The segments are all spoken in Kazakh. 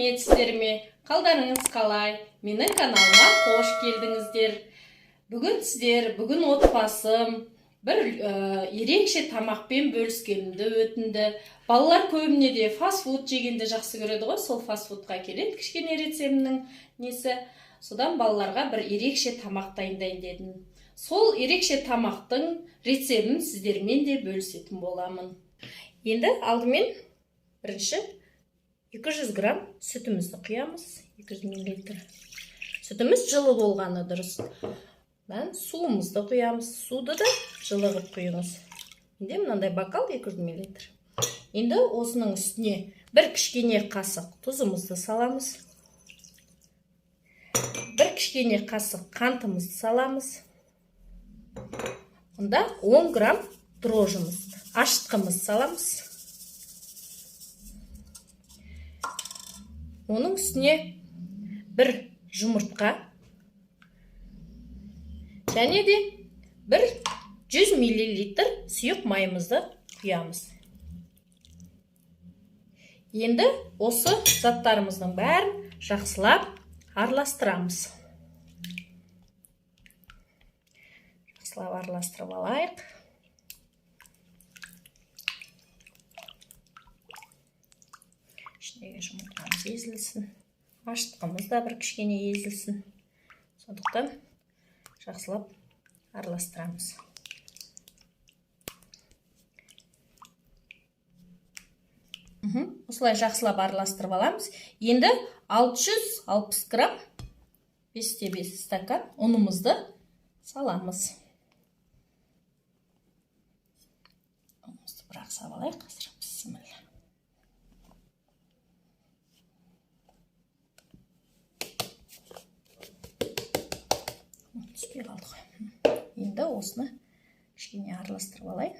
Сәлеметсіздер ме? Қалдарыңыз қалай? Менің каналыма қош келдіңіздер. Бүгін сіздер, бүгін отбасым бір ерекше тамақпен бөліскенімді өтінді. Балалар көбіне де фастфуд жегенді жақсы көреді ғой, сол фастфудқа келеді кішкене рецептінің несі. Содан балаларға бір ерекше тамақ дайындайын дедім. Сол ерекше тамақтың рецебін сіздермен де бөлісетін боламын. Енді алдымен бірінші 200 грамм сүтімізді құямыз, 200 миллилитр. Сүтіміз жылы болғаны дұрыс. Мен суымызды құямыз. Суды да жылы қылып құйыңыз. Менде мынандай бокал 200 миллилитр. Енді осының үстіне бір кішкене қасық тұзымызды саламыз. Бір кішкене қасық қантымызды саламыз. Онда 10 грамм дрожжымыз, ашытқымыз саламыз. Оның үстіне бір жұмыртқа және де бір 100 миллилитр сұйық майымызды құямыз. Енді осы заттарымыздың бәрін жақсылап араластырамыз. Жақсылап араластырып алайық. Ішіндегі жұмыртқамыз езілсін, ашытқымыз да бір кішкене езілсін. Сондықтан жақсылап араластырамыз. Осылай жақсылап араластырып аламыз. Енді 660 грамм 5,5 стакан ұнымызды саламыз. Ұнымызды бірақ салып алайық қазір. Бісміллә. Түспей қалды ғой. Енді осыны кішкене араластырып алайын.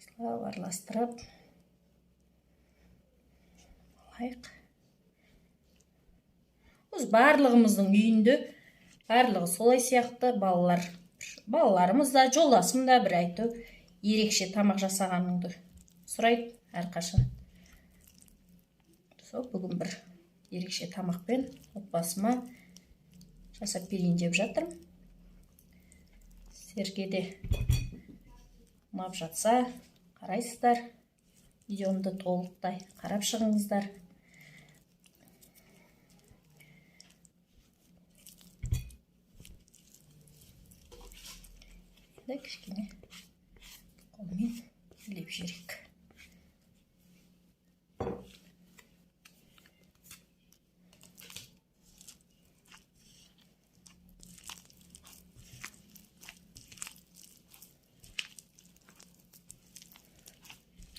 Осылай араластырып алайық. Осы барлығымыздың үйінде барлығы солай сияқты, балаларымыз да, жолдасым да бір әйтеу ерекше тамақ жасағаныңды сұрайды әрқашан. Сол бүгін бір ерекше тамақпен отбасыма жасап берейін деп жатырмын. Сіздерге де ұнап жатса қарайсыздар, видеомды толықтай қарап шығыңыздар. Енді кішкене қолмен илеп жіберейік.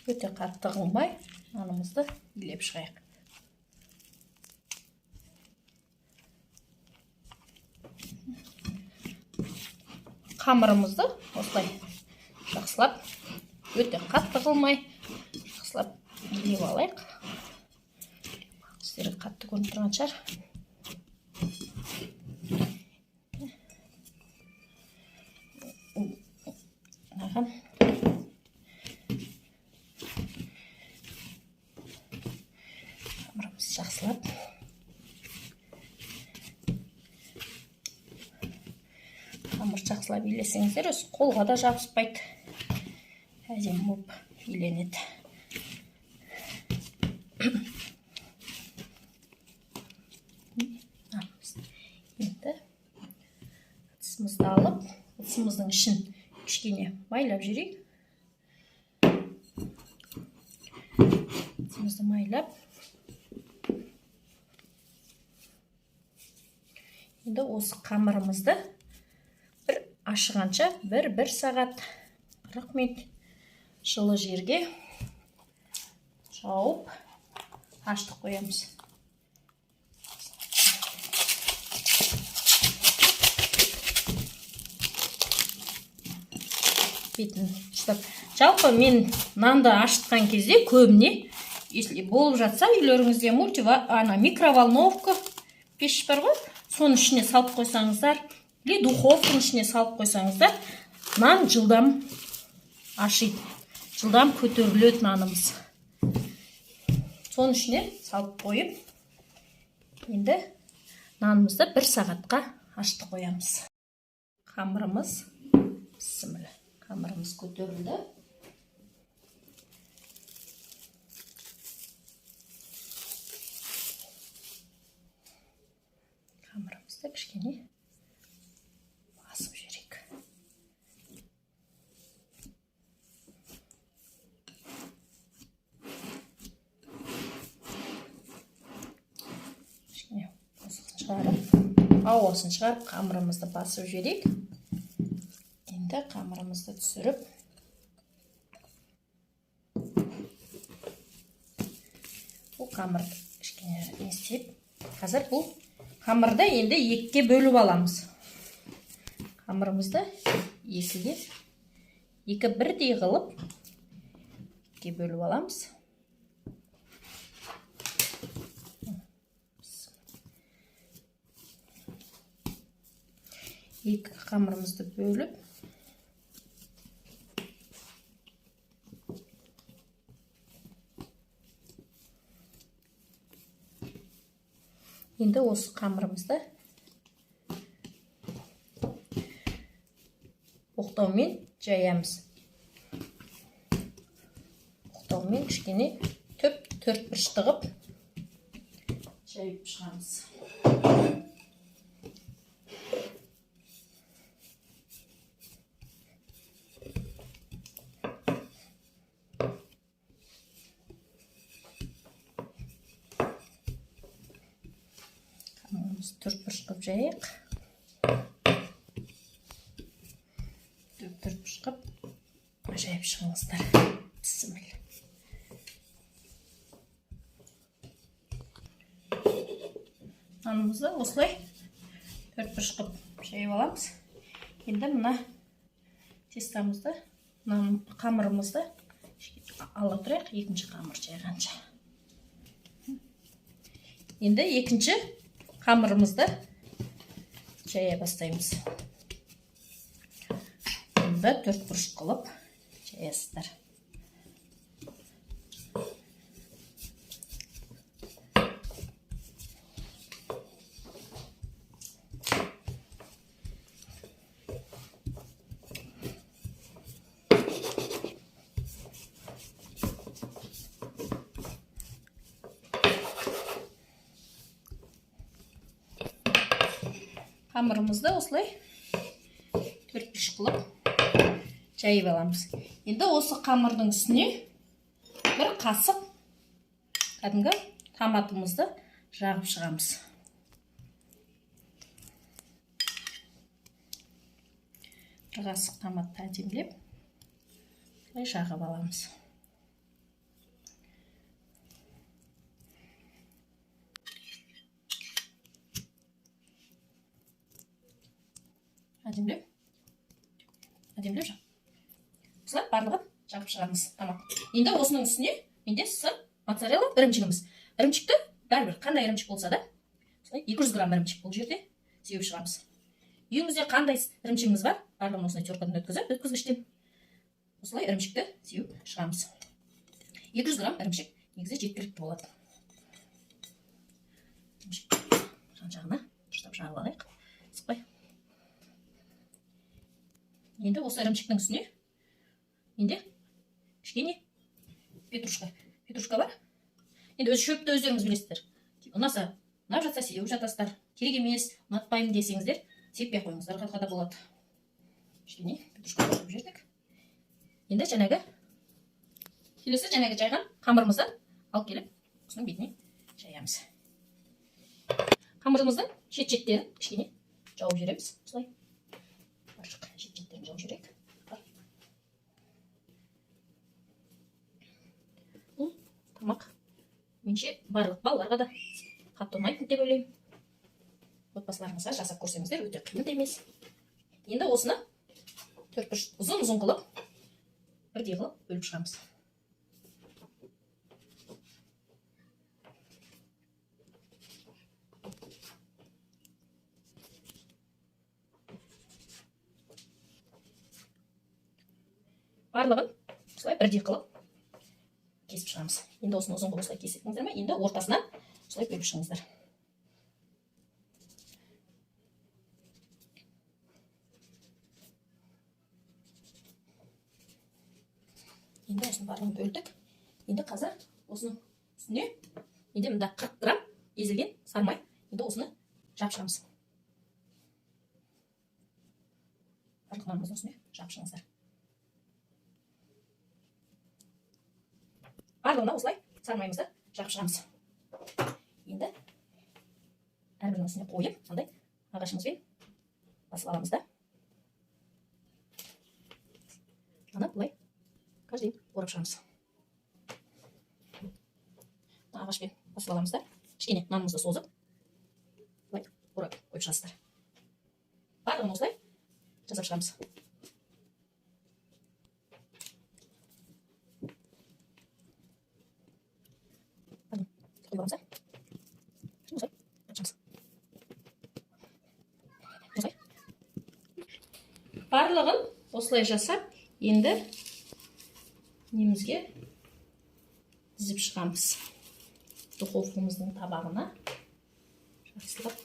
Өте қатты қылмай нанымызды илеп шығайық. Қамырымызды осылай жақсылап, өте қатты қылмай жақсылап илеп алайық. Сіздерге қатты көрініп тұрған шығар. Мынаған жақсылап қамыр жақсылап илесеңіздер, өзі қолға да жабыспайды, әдемі болып иленеді. Енді ыдысымызды алып, ыдысымыздың ішін кішкене майлап жіберейік. Ыдысымызды майлап, енді осы қамырымызды бір ашығанша бір сағат 40 минут жылы жерге жауып ашытып қоямыз. Бетін ұстап. Жалпы мен нанды ашытқан кезде көбіне, если болып жатса үйлеріңізде микроволновка пеш бар ғой, соның ішіне салып қойсаңыздар, или духовканың ішіне салып қойсаңыздар, нан жылдам ашиды, жылдам көтеріледі нанымыз. Соның ішіне салып қойып, енді нанымызды 1 сағатқа ашты қоямыз. Қамырымыз, бісміллә, қамырымыз көтерілді. Қамырымызды кішкене басып жіберейік. Кішкене босығын шығарып, ауасын шығарып, қамырымызды басып жіберейік. Енді қамырымызды түсіріп, бұл қамырды кішкене не істеп, қазір бұл қамырды енді екіге бөліп аламыз. Қамырымызды екі бірдей қылып екіге бөліп аламыз. Екі қамырымызды бөліп, енді осы қамырымызды оқтаумен жаямыз. Оқтаумен кішкене түп төрт бұрышты қылып жайып шығамыз. Төрт бұрыш қылып жайық. Төрт бұрыш қылып жайып шығыңыздар. Бісміллә. Нанымызды осылай төрт бұрыш қылып жайып аламыз. Енді мына тестамызды, мына қамырымызды ала тұрайық, екінші қамыр жайғанша. Енді екінші қамырымызды жая бастаймыз. Бұны да төрт бұрыш қылып жаясыздар. Қамырымызды осылай төрт бұрыш қылып жайып аламыз. Енді осы қамырдың үстіне бір қасық кәдімгі томатымызды жағып шығамыз. Бір қасық томатты әдемілеп осылай жағып аламыз. Әдемілеп, әдемілеп жақ. Осылай барлығын жағып шығамыз томат. Енді осының үстіне менде сыр, моцарелла, ірімшігіміз. Ірімшікті бәрібір қандай ірімшік болса да, осылай 200 грамм ірімшік бұл жерде сеуіп шығамыз. Үйіңізде қандай ірімшігіңіз бар, барлығын осындай теркадан өткізіп, өткізгіштен осылай ірімшікті сеуіп шығамыз. 200 грамм ірімшік негізі жеткілікті болады. Ірімшік жан жағына дұрыстап жағып алайық. Сықпай. Енді осы ірімшіктің үстіне менде кішкене петрушка. Петрушка бар. Енді өз шөпті өздеріңіз білесіздер. Ұнаса, ұнап жатса сеуіп жатасыздар. Керек емес, ұнатпаймын десеңіздер, сеппей қойыңыздар, да болады. Кішкене петрушка қосып жібердік. Енді келесі жаңағы жайған қамырымызды алып келіп, осының бетіне жаямыз. Қамырымыздың шет-шеттерін кішкене жауып жібереміз. Осылай. Ашық шет-шеттерін жауып жіберейік. Бұл тамақ менше барлық балаларға да қатты ұнайтын деп ойлаймын. Отбасыларыңызға жасап көрсеңіздер өте қиын да емес. Енді осыны төрт бұрыш ұзын-ұзын қылып, бірдей қылып бөліп шығамыз. Барлығын осылай бірдей қылып кесіп шығамыз. Енді осыны ұзын қылып осылай кесесіңдер ма, енді ортасынан осылай бөліп шығыңыздар. Енді осының барлығын бөлдік. Енді қазір осының үстіне менде мында 40 грамм езілген сары май. Енді осыны жап шығамыз. Барлық нанымыздың үстіне жап шығыңыздар. Барлығына осылай сары майымызды жағып шығамыз. Енді әрбірінің үстіне қойып, мынандай ағашымызбен басып аламыз да. Ана былай каждый орап шығамыз. Ағашпен басып аламыз да, кішкене нанымызды созып, былай орап қойып шығасыздар. Барлығын осылай жасап шығамыз. Қойып аламыз да. Осылай шығамыз. Осылай. Барлығын осылай жасап, енді немізге тізіп шығамыз. Духовкамыздың табағына жақсылап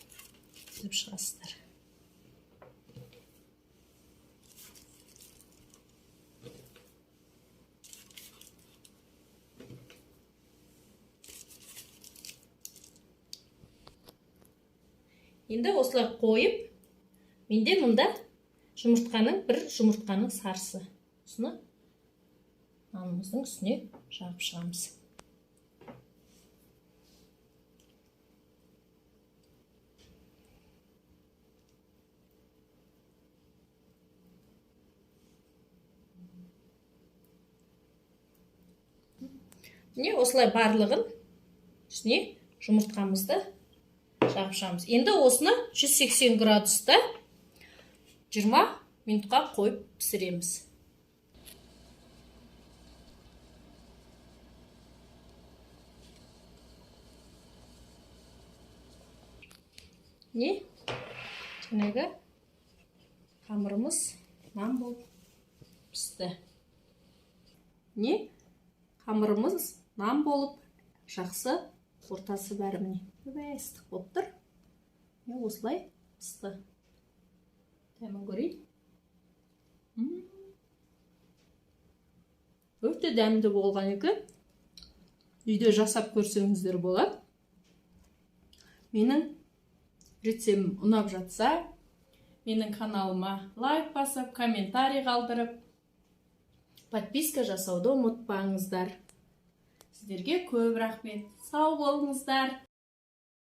тізіп шығасыздар. Енді осылай қойып, менде мұнда жұмыртқаның бір жұмыртқаның сарысы. Осыны нанымыздың үстіне жағып шығамыз. Міне осылай барлығын үстіне жұмыртқамызды жағып шығамыз. Енді осыны 180 градуста 20 минутқа қойып пісіреміз. Не? Жаңағы қамырымыз нан болып пісті. Не? Қамырымыз нан болып жақсы, ортасы бәрі міне ойбай ыстық болып тұр. Міне осылай пісті. Дәмін көрейін. Өте дәмді болған екен. Үйде жасап көрсеңіздер болады. Менің рецептім ұнап жатса, менің каналыма лайк басып, комментарий қалдырып, подписка жасауды ұмытпаңыздар. Сіздерге көп рахмет. Сау болыңыздар.